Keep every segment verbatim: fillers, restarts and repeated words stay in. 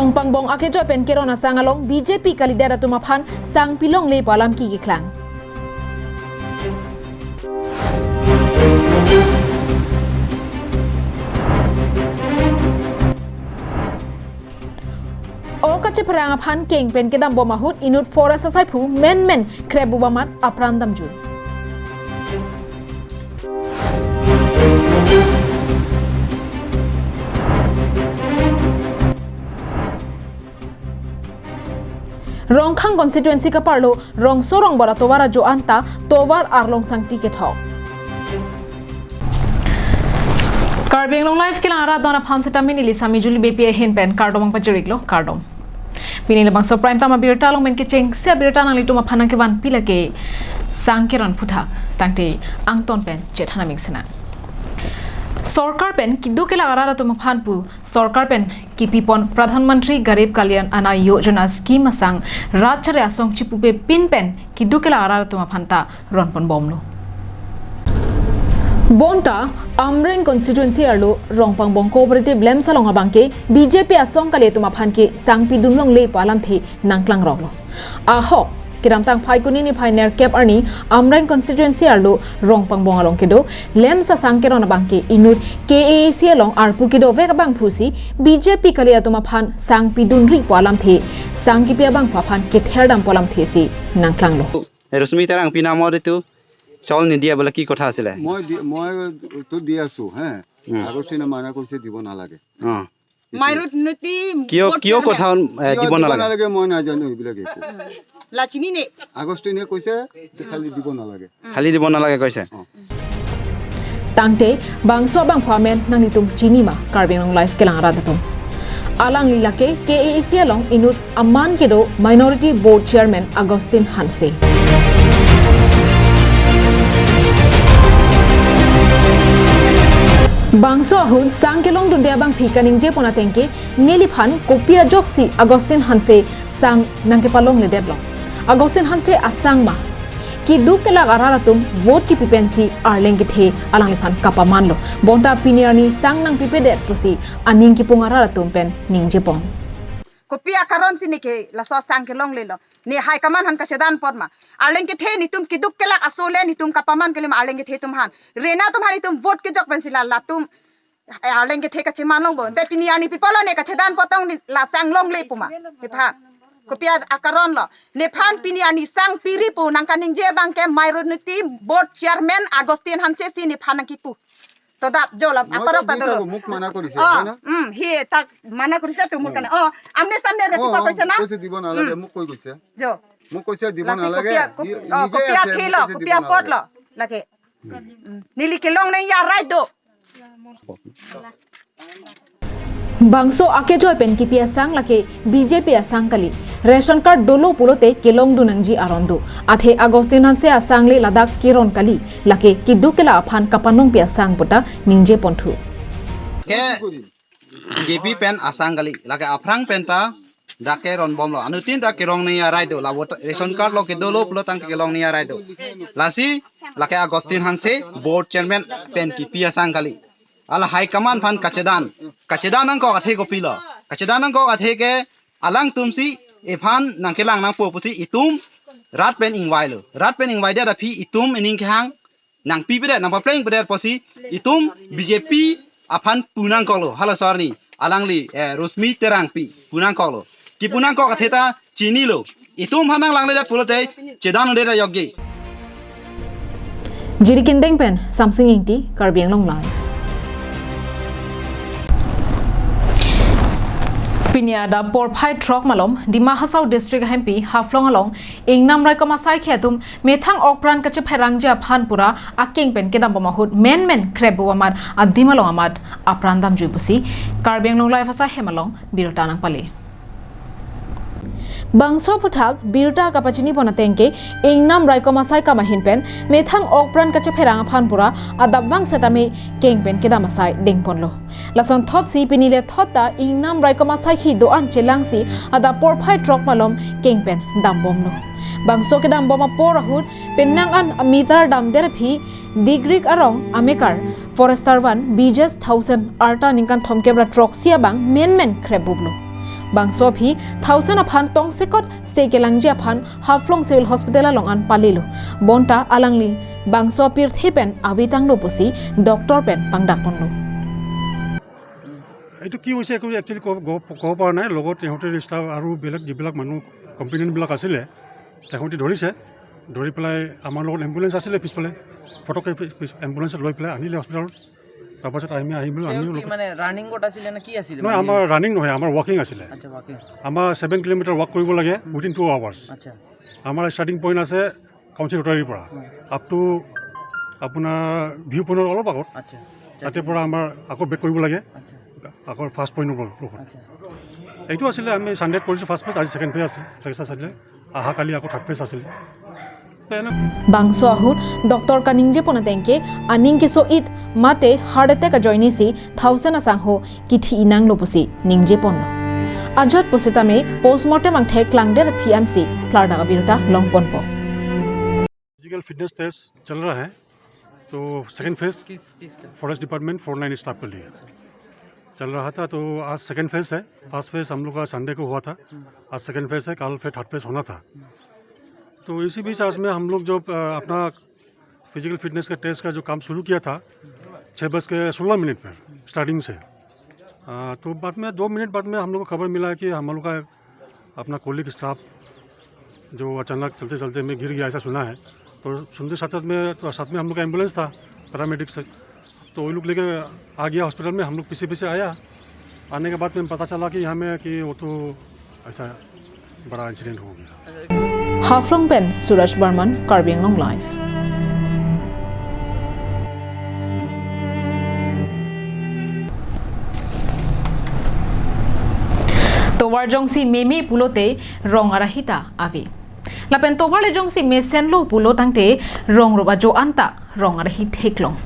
Rongpangbong akejoi pen keron asang along B J P kalidet atum aphan sang pilongle pu alam kiklang. Ok kachepherang aphan keng pen kedambom ahut inut forest asaiphu menmen khrep bubamat apran damjui. Rongkhang constituency kaparlo Rongso Rongbor atovar ajo anta tovar arlong sangti kethok. Karbi Anglong Live kelang arat don aphan sitame neli Sami Juli Beypi ahin pen kardom nangpachiriklo, kardom. Pini labangso Prime Time abirta along pen kechengsi abirta nanglitum aphan nangkevanpi lake sang keron aphuthak, tangte angton pen chethan aming sena. Sorkar pen keduk kelak arat atum aphan pu sorkar pen kipipon Pradhan Mantri Garib Kalyan Anna Yojana scheme asang rat chare asong chipupe pin pen keduk kelak arat atum aphan ta ronponbomlo. Bonta Amreng constituency arlo Rongpangbong Cooperative LAMPS along abangke B J P asong kali atum aphan ke sang pidunlongle pu alamthe nangklangroklo. Ahok kedamtang Phaikuni niphai nerkep arni Amreng constituency arlo Rongpangbong along kedo LAMPS asang keron abangke inut K A A C along arpu kedovek abangphusi B J P kali atum aphan sang pidunri pu alamthe sang kipi abangphu aphan ketherdam pu alamthe si nangklanglo. রশ্মি তেরাংপি নামত এইটো চাউল নিদিয়া বোলে কি কথা আছিলে? মই দি- মই তো দি আছো, হে। উম। আগষ্টিনে মানা কৰিছে, দিব নালাগে। অ। মাইৰত নীতি কিয়, ভোট কিয় চেয়াৰমেন। কথা, এ, কিয় দিব দিব নালাগে? নালাগে মই নাজানো এইবিলাক একো। লাচিনি নে? আগষ্টিনে কৈছে যে খালি দিব নালাগে। খালি দিব নালাগে কৈছে? অ। Tangte bangso abangphu amen nanglitum chinima Karbi Anglong Live kelang arat atum. Alangli lake K A A C along inut aman kedo Minority Board Chairman Augustine Hanse. Bangso ahut sang kelongdunde abangphi kaningje pon atengke neliphan kopi ajoksi Augustine Hanse sang nangkepalongledetlo. Augustine Hanse asang ma? Keduk kelak arat atum vote kipi pensi arleng kethe alangliphan kapamanlo. Bonta pini arni sang nangpipedet pusi aning kipung arat atum pen ningjepon. Kopi akaron si neke laso asang kelonglelo? Ne high command aphan kachedan apot ma? Arleng kethe netum keduk kelak aso le netum kapaman kali ma arleng kethe atum aphan? Rena atum aphan netum vote kejok pensi la latum, eh, arleng kethe kacheman longpo. Te pini arni pi apotlo ne kachedan apot tong ne la sang longle pu ma? Nephan. Kopi a- akaron lo? Nephan pini arni sang piri pu nangkaningje abangke Minority Board Chairman Augustine Hanse si nephan nangkipu. To dap jo la, মই aparok তো ta দি dolo. থাকো, মোক মানা কৰিছে, অ, হয় না? উম, সি তাক মানা কৰিছে তো মোৰ কাৰণে। অ, আমনে চামনে অ, ৰাতিপুৱা অ, কৈছে না? কৈছে দিব নালাগে, উম। মোক কৈ গৈছে। Jo. মোক কৈছে দিব Lasi নালাগে, kopi a- নি- অ, নিজে kopi a আছে, thelo, মোক কৈছে দিব kopi a নালাগে। Potlo. Lake. Um. Neli kelongnei ya right do. Bangso akejoi pen kipi asang lake B J P asang kali. Ration card dolo pulote kelongdun nangji aron do. Athe Augustine Hanse asang le ladak keron kali. Lake keduk kelak aphan kapanongpi asang puta ningjeponthu. Ke K P pen asang kali. Lake aphrang pen ta dak keronbomlo. Anuttin ta kelongnei ya right do. La vote ration card lo kedolo pulo tangte kelongnei ya right do. Lasi lake Augustine Hanse board chairman pen kipi asang kali. Ala high command aphan kachedan. Kachedan nangkok athe kopilo? Kachedan nangkok athe ke alangtum si ephan nangkelang nangpo pusi itum rat pen ingvailo. Rat pen ingvaidet aphi itum ining kehang nangpipedet, nangpaplengpedet pusi itum B J P aphan pu nangkoklo. Halaso arni alangli, eh, Rosmi Terangpi pu nangkoklo. Kipu nangkok athe ta chinilo. Itum aphan nanglangledet pulote chedan-undet ayokji. Jirikindeng pen Samsing Ingti, Karbi Anglong Live. Pini adap porphai throk malom Dima Hasao District ahempi Haflong along ingnam raikom asai akhei atum methang okpran kachepherangji aphan pura akeng pen kedambom ahut menmen khrep bubamat adim along amat apran damjui pusi Karbi Anglong Live asai hem along birta nangpale. Bangso aphuthak birta kapachinipon atengke ingnam raikom asai kam ahin pen methang okpran kachepherang aphan pura adap vang setame keng pen kedam asai dengponlo. Lason thotsi pini le thot ta ingnam raikom asai akhei do-an chelangsi adap porphai throk malom keng pen dambomlo. Bangso kedambom apor ahut penang an ameter damdet aphi Digrik arong amekar Forester One Bijesh Thaosen arta ningkan thomkep ra throksi abang menmen khrep buplo. Bangso aphi Thaosen aphan tongsekot se kelangji aphan Haflong Civil Hospital along an palilo. Bonta alangli bangso apirthe pen ave tanglo pusi doctor pen pangdak ponlo. এইটো কি হৈছে একো একচুৱেলি ক'ব ক'ব পৰা নাই। লগত সিহঁতে ষ্টাফ আৰু বেলেগ যিবিলাক মানুহ কম্পেনিয়নবিলাক আছিলে, সিহঁতে ধৰিছে, ধৰি পেলাই আমাৰ লগত এম্বুলেঞ্চ আছিলে পিছফালে, ফটককৈ এম্বুলেঞ্চত লৈ পেলাই আনিলে হস্পিটেলত। তাৰপাছত আমি আহিম বুলি তেওঁ আমিও কি লগত মানে ৰানিং ক'ত আছিলে নে কি আছিলে নহয়, মানে? আমাৰ ৰানিং নহয়, আমাৰ ৱাকিং আছিলে। আচ্ছা, ৱাকিং। আমাৰ ছেভেন কিলোমিটাৰ ৱাক কৰিব লাগে উইথিন টু আৱাৰ্ছ। আচ্ছা। আমাৰ ষ্টাৰ্টিং পইণ্ট আছে কাউন্সিল ৰোটাৰীৰ পৰা হুম। আপ টু আপোনাৰ ভিউ পইণ্টৰ অলপ আগত, আচ্ছা। তাতে পৰা আমাৰ আকৌ বেক কৰিব লাগে, আচ্ছা। আকৌ ফাৰ্ষ্ট পইণ্টৰ পৰা। আচ্ছা। এইটো আছিলে, আমি ছানডেত কৰিছোঁ ফাৰ্ষ্ট ফেজ, আজি ছেকেণ্ড ফেজ আছে, ফেজ আছিলে। অহা কালি আকৌ থাৰ্ড ফেজ আছিলে। তো এনে Bangso ahut doctor kaningje pon atengke aning keso-it mate heart attack ajoinesi Thaosen asangho kithi inanglo pusi ningje ponlo. Ajat pusitame postmortem angthek klangdet aphi ansi klardak abirta long ponpo. Physical fitness test चल रहा है, तो second phase किस किस का? Forest department four line staff के लिए चल रहा था। तो आज सेकंड फेज है। फर्स्ट फेज हम लोग का संडे को हुआ था, आज सेकंड फेज है, कल फिर थर्ड फेज होना था। तो इसी बीच आज में हम लोग जो अ, अपना फिजिकल फिटनेस का टेस्ट का जो काम शुरू किया था छः बज के सोलह मिनट पर स्टार्टिंग से, अ, तो बाद में दो मिनट बाद में हम लोग को खबर मिला कि हम लोग का अपना कोलिग स्टाफ जो अचानक चलते चलते में गिर गया, ऐसा सुना है। तो सुनते साथ साथ में, तो साथ में हम लोग का एम्बुलेंस था, पैरामेडिक से, तो वो लोग लेके आ गया हॉस्पिटल में। हम लोग पीछे पीछे आया। आने के बाद में पता चला कि यहाँ में कि वो तो ऐसा बड़ा इंसिडेंट हो गया। Haflong pen Suraj Barman, Karbi Anglong Live. Tovar jongsi meme pulote rong arahita ave. Lapen tovar le jongsi mesenlo pulo tangte rong rup ajo anta rong arahi theklong.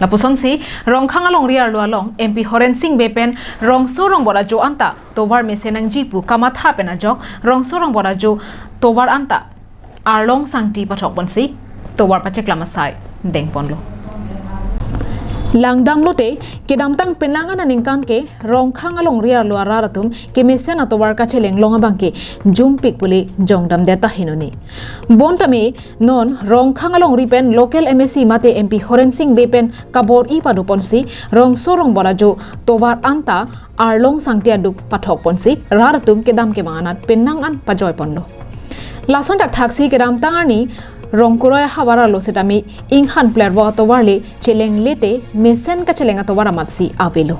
Lapusonsi Rongkhang alongri arlo along M P Horen Sing Bey pen rongso rongbor ajo anta tovar mesen nangji pu kamatha pen ajok rongso rongbor ajo tovar anta arlong sangti pathok ponsi tovar pacheklam asai dengponlo. Langdamlote kedamtang penang aningkan ke Rongkhang alongri arlo arat atum kemesen atovar kacheleng long abang ke jumpik pule jongdamdet ta hinone. Bontame non Rongkhang alongri pen local M A C mate M P Horen Sing Bey pen kabor-i padoponsi rongso rongbor ajo tovar anta arlong sangti aduk pathok ponsi rat atum kedam kemang anat penang an pajoi ponlo. Lason thakthaksi kedamtang arni Rongkuroi ahavar arlo sitame inghan plervo atovar le chelenglete mesen kacheleng atovar amatsi avelo.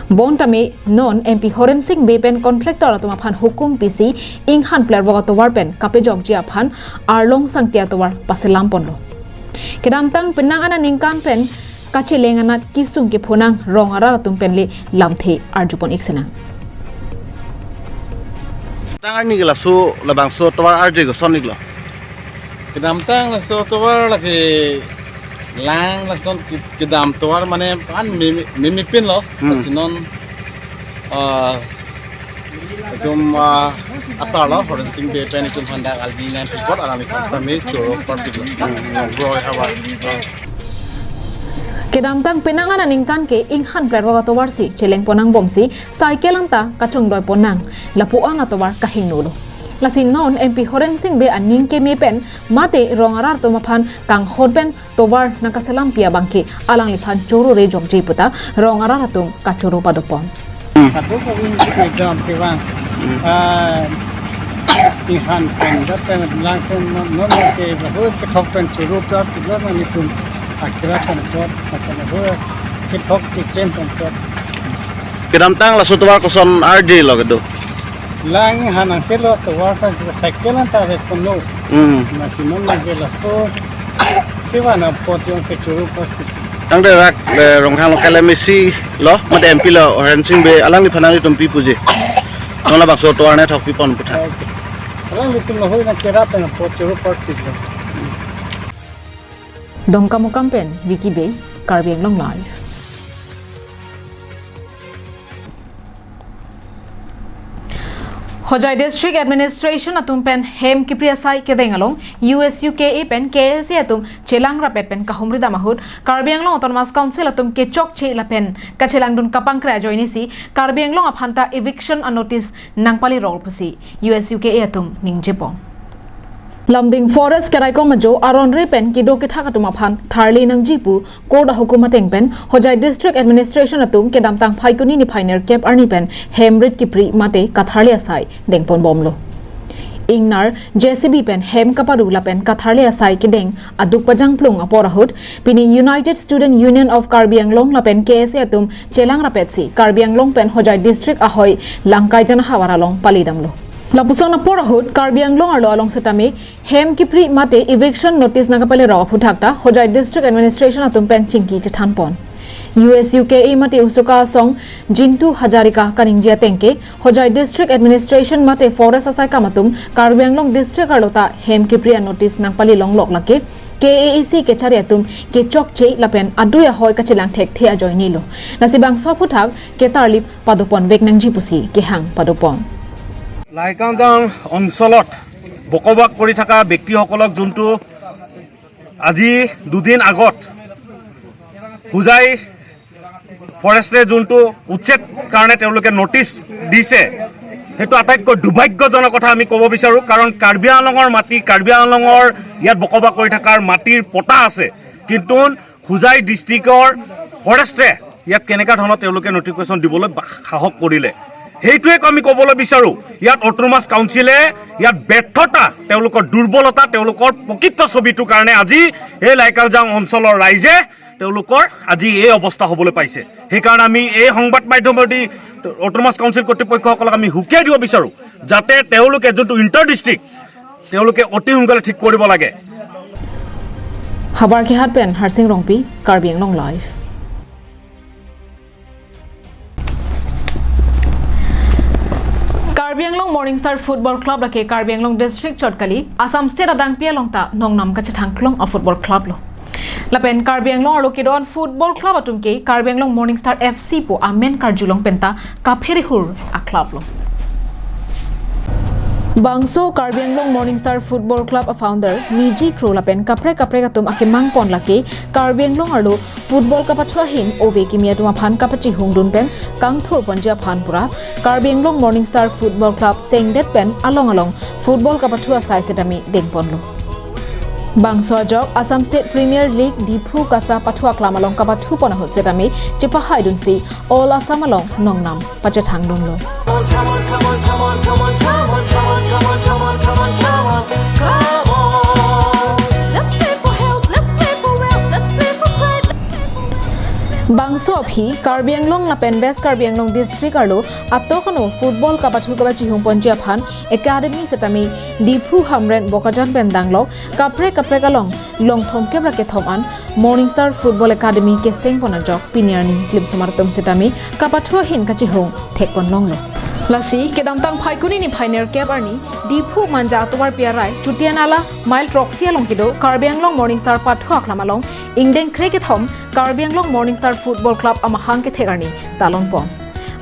Bontame non M P Horen Sing Bey pen contractor atum aphan hukum pisi inghan plervo atovar pen kapejokji aphan arlong sangti atovar paselam ponlo. Kedamtang penang aningkan pen kacheleng anat kisung kephonang rong arat atum pen le lamthe arjupon iksinang. Tang arni ke laso labangso tovar arje koson iklo? Kedamtang laso tovar lake lang lason ki- kedam tovar mane pan mimi mimi pin lo. Hmm. Sinon ah, itum ah, asar lo Horen Sing Bey pen itum handak albi nang pipot alang itum sami choro party lo. Roi hawa. Kedamtang penang aningkan ke inghan plervo atovarsi cheleng ponang bomsi cycle anta kachongdoi ponang lapu-an atovar kahingno lo. Lasi non M P Horen Sing Bey aning keme pen mate rong arat atum aphan kanghot pen tovar nangkaselam pi abang ke alangliphan choro rejokji puta rong arat atum kachoro padopon. Apo ko win ko dam ke bang. Ah, inghan pen dat pen lang pen non non ke bahut kethok pen choro pra pilo na nitum akira pen chot na pen bahut kethok ke chen pen chot. Kedamtang laso tovar koson arje lo kedo? Lang inghan ang selo tovar pen cycle anta re kono. Hmm. Na sinon na ke laso ke bang na pot yong ke choro pra. Tangte rak eh, Rongkhang local M A C lo, mate M P lo, Horen Sing Bey alangliphan nangtum pi puji? Non labangso tovar ne thok pipon putha. Alanglitum lahoi na kera pen pot choro party lo. Dongkamukam pen Vicky Bey, Karbi Anglong Live. Hojai District Administration atum pen hem kipri asai kedeng along U S U K A pen K S A atum chelang rapet pen kahumri dam ahut Karbi Anglong Autonomous Council atum kechokche lapen kachelangdun kapangkrai ajoinesi Karbi Anglong aphanta eviction a notice nangpali rol pusi U S U K A atum ningjepon. Lumding Forest keraikom ajo aron re pen kedo kethak atum aphan tharli nangji pu court ahukum ateng pen Hojai District Administration atum kedamtang Phaikuni niphai nerkep arni pen hem rit kipri mate katharli asai dengpon bomlo. Ingnar J C B pen hem kaparu lapen katharli asai kedeng aduk pajangplung apor ahut pini United Student Union of Karbi Anglong lapen K S A atum chelang rapetsi Karbi Anglong pen Hojai District ahoi Langkaijan ahavar along palidamlo. Lapuson apor ahut Karbi Anglong arlo along setame hem kipri mate eviction notice nangkapali rok aphuthak ta Hojai District Administration atum pen chingki chethanpon. U S U K A mate USUKA asong Jintu Hazarika kaningje atengke Hojai District Administration mate Forest asai kam atum Karbi Anglong District arlo ta hem kipri a notice nangpali longlok lake K A A C kechari atum kechokche lapen adui ahoi kachelang thekthe ajoinelo. Lasi bangso aphuthak ketarlip padopon vek nangji pusi kehang padopon. লাইকাংজাং অঞ্চলত বসবাস কৰি থকা ব্যক্তিসকলক যোনটো আজি দুদিন আগত হোজাই ফৰেষ্টে যোনটো উচ্ছেদ কাৰণে তেওঁলোকে নটিচ দিছে, সেইটো আটাইতকৈ দুৰ্ভাগ্যজনক কথা আমি ক'ব বিচাৰোঁ। কাৰণ কাৰ্বি আংলঙৰ মাটি, কাৰ্বি আংলঙৰ ইয়াত বসবাস কৰি থকাৰ মাটিৰ পটা আছে, কিন্তু হোজাই ডিষ্ট্ৰিক্টৰ ফৰেষ্টে ইয়াত কেনেকুৱা ধৰণৰ তেওঁলোকে নটিফিকেশ্যন দিবলৈ বা-, সাহস কৰিলে, সেইটোৱে আমি ক'বলৈ বিচাৰোঁ। ইয়াত অট'নমাছ কাউন্সিলে ইয়াত ব্যৰ্থতা, তেওঁলোকৰ দুৰ্বলতা, তেওঁলোকৰ প্ৰকৃত ছবিটোৰ কাৰণে আজি এই লাইকাংজাং অঞ্চলৰ ৰাইজে তেওঁলোকৰ আজি এই অৱস্থা হ'বলৈ পাইছে। সেইকাৰণে আমি এই সংবাদ মাধ্যমেদি অট'নমাছ কাউন্সিল কৰ্তৃপক্ষসকলক আমি হুকিয়াই দিব বিচাৰোঁ, যাতে তেওঁলোকে যোনটো ইণ্টাৰ ডিষ্ট্ৰিক্ট, তেওঁলোকে অতি সোনকালে ঠিক কৰিব লাগে। Habar Kehat pen Harsing Rongpi, Karbi Anglong Live. Karbi Anglong Morning Star Football Club lake Karbi Anglong District chot kali, Assam State adangpi along ta nongnam kachethang klong a football club lo. Lapen Karbi Anglong arlo kedo-an football club atum ke Karbi Anglong Morning Star F C pu amen karjulong penta kaphere hur a club lo. Bangso Karbi Anglong Morning Star Football Club a founder Miji Kro lapen kaprek kaprek atum akemang pon lake Karbi Anglong arlo football kapathu ahin ove kimi atum aphan kapachihungdun pen kangthur ponji aphan pura Karbi Anglong Morning Star Football Club sengdet pen along along football kapathu asai setame dengponlo. Bangso ajok Assam State Premier League Diphu Kasa pathu aklam along kapathu pon ahut setame chepahaidunsi All Assam along nongnam pachethangdunlo. Bangso aphi Karbi Anglong lapen West Karbi Anglong District arlo atok ano football kapathu kapachihung ponji aphan academy setame Diphu Hamren Bokajan pen danglok kaprek kaprek along longthom kep ra kethom an Morning Star Football Academy keseng pon ajok pini arni klimsomar atum setame kapathu ahin kachihung thekpon longlo. Lasi kedamtang Phaikuni niphai nerkep arni Diphu Manja atovar piarai Chutianala mile throksi along kedo Karbi Anglong Morning Star pathu aklam along ingdeng krekethom Karbi Anglong Morning Star Football Club amahang kethek arni talon pon.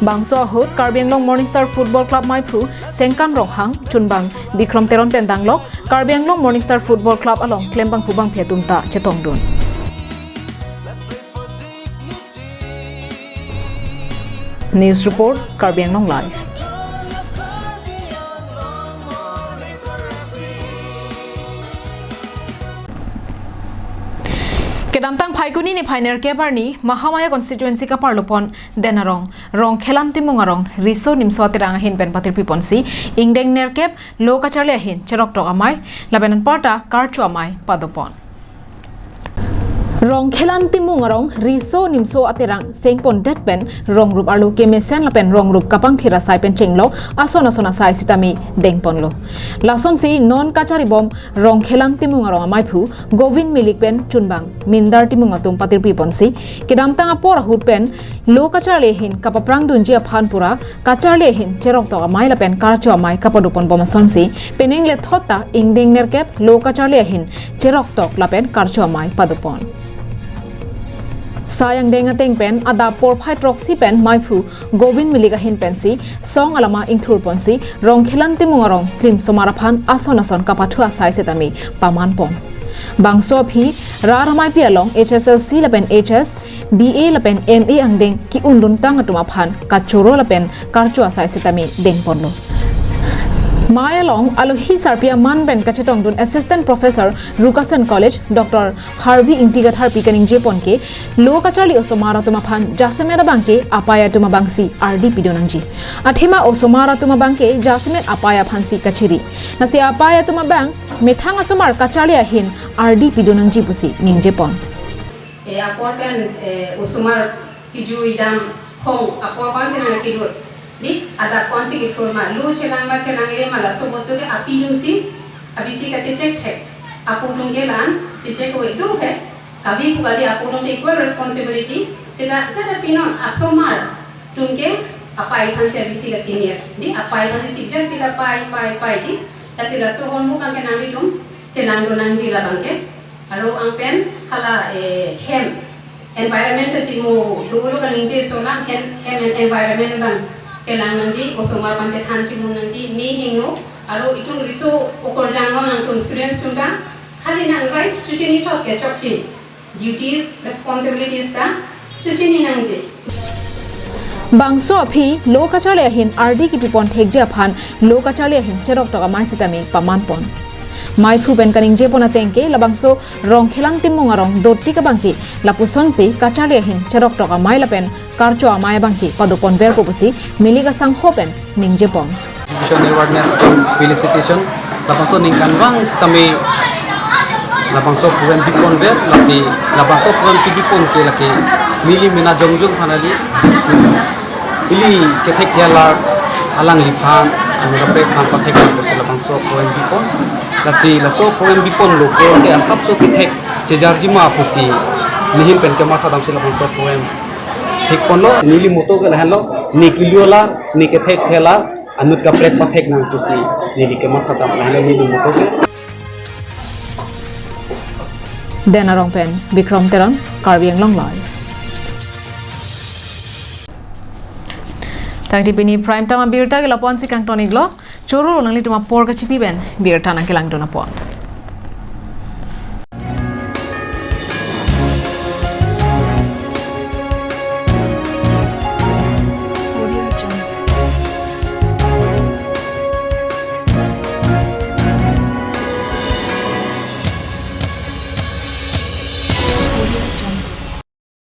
Bangso ahut Karbi Anglong Morning Star Football Club maiphu Sengkan Ronghang, chunbang Bikram Teron pen danglok Karbi Anglong Morning Star Football Club along klembangphu bangphi atum ta chetongdun. News report, Karbi Anglong Live. Kedamtang Phaikuni niphai nerkep arni Mahamaya constituency kaparlopon Denarong, Rongkhelan Timung arong Riso Nimso Aterang ahin pen patirpi ponsi ingdeng nerkep lo kacharli ahin cheroktok amei lapen anparta karcho amei padopon. Rongkhelan Timung arong Riso Nimso Aterang sengpondet pen rongrup arlo kemesen lapen rongrup kapangthir asai pen chenglok ason ason asai sitame dengponlo. Lasonsi non kacharibom Rongkhelan Timung arong amaiphu Govin Milik pen chunbang Mindar Timung atum patirpi ponsi kedamtang apor ahut pen lo kacharli ahin kapaprangdunji aphan pura kacharli ahin cheroktok amei lapen karcho amei kapadopon bom asonsi penang lethot ta ingdeng nerkep lo kacharli ahin cheroktok lapen karcho amei padopon. Sai angdeng ateng pen adap porphai throksi pen maiphu Govind Milik ahin pensi song alama ingthur ponsi Rongkhelan Timung arong klim osomar aphan ason ason kapathu asai setame paman pon. Bangso aphi rat amaipi along H S L C lapen H S, B A lapen M A angdeng ki-unduntang atum aphan kachoro lapen karcho asai setame deng ponlo. Mai along alohi sarpi aman pen kachetongdun Assistant Professor Rukasen College Doctor Harvey Ingti Katharpi kaningje pon ke lo kacharli osomar atum aphan jasemet abang ke apai atum abangsi ardi pidun nangji. Athema osomar atum abang ke jasemet apai aphansi kachiri. Lasi apai atum abang methang asomar kacharli ahin ardi pidun nangji pusi ningje pon. E, apor pen, e, osomar kejui dam hong apor pen si nangchidut. Di, adap pen si kethur ma, lo chelang ma chelangre ma laso bostu ke api atum si, abisi kachecheck thek. Apo atum ke la-an checheck ave do he. Kave pu kali apo atum ke equal responsibility. Seta jada pinon asomar atum ke apai aphansi abisi kachini. Di, apai aphansi chijat pila pai, pai, pai di. Lasi laso ahormu abang ke nanglitum chelangdun nangji labang ke. Aro angpen hala, eh, hem, environment ta chimo dolo kaningje ason hem, hem and environment abang chelang nangji, osomar aphan chethan chimo nangji, me hingno, aro itum riso okorjang along nangtum students atum ta, khali nang rights chechini chot ke chokche, duties, responsibilities ta chechini nangji. Bangso aphi lo kacharli ahin ardi kipi pon thekji aphan lo kacharli ahin cherok tok amei setame paman pon. Maiphu pen kaningje pon ateng ke labangso Rongkhelan Timung arong doti abang ke lapuson si kacharli ahin cherok tok amei lapen karcho amei abang ke pado ponverpo pusi Milik asangho pen ningje pon. Education awareness cum felicitation. Labangso ningkan vang setame labangso program biponver, lasi labangso program kibipon ke lake neli mena jongjong aphan kali. Ili kethek alar alangliphan, anut kaprek aphan pathek aphan pusi labangso program bipon. Lasi laso program biponlo, program ke asapso kethek chejarji ma pusi nehin pen kematha damsi labangso program thekponlo. Neli motto ke lahenlo, ne kilo alar, ne kethek alar, anut kaprek pathek nang pusi neli kematha dam, lahenlo neli motto ke. Den Arong pen Bikrom Teron, Karbi Anglong Live. Tangte pini Prime Time abirta ke lapu-an si kangton-iklo. Choro nanglitum apor kachipi pen birta nangkelangdun apot.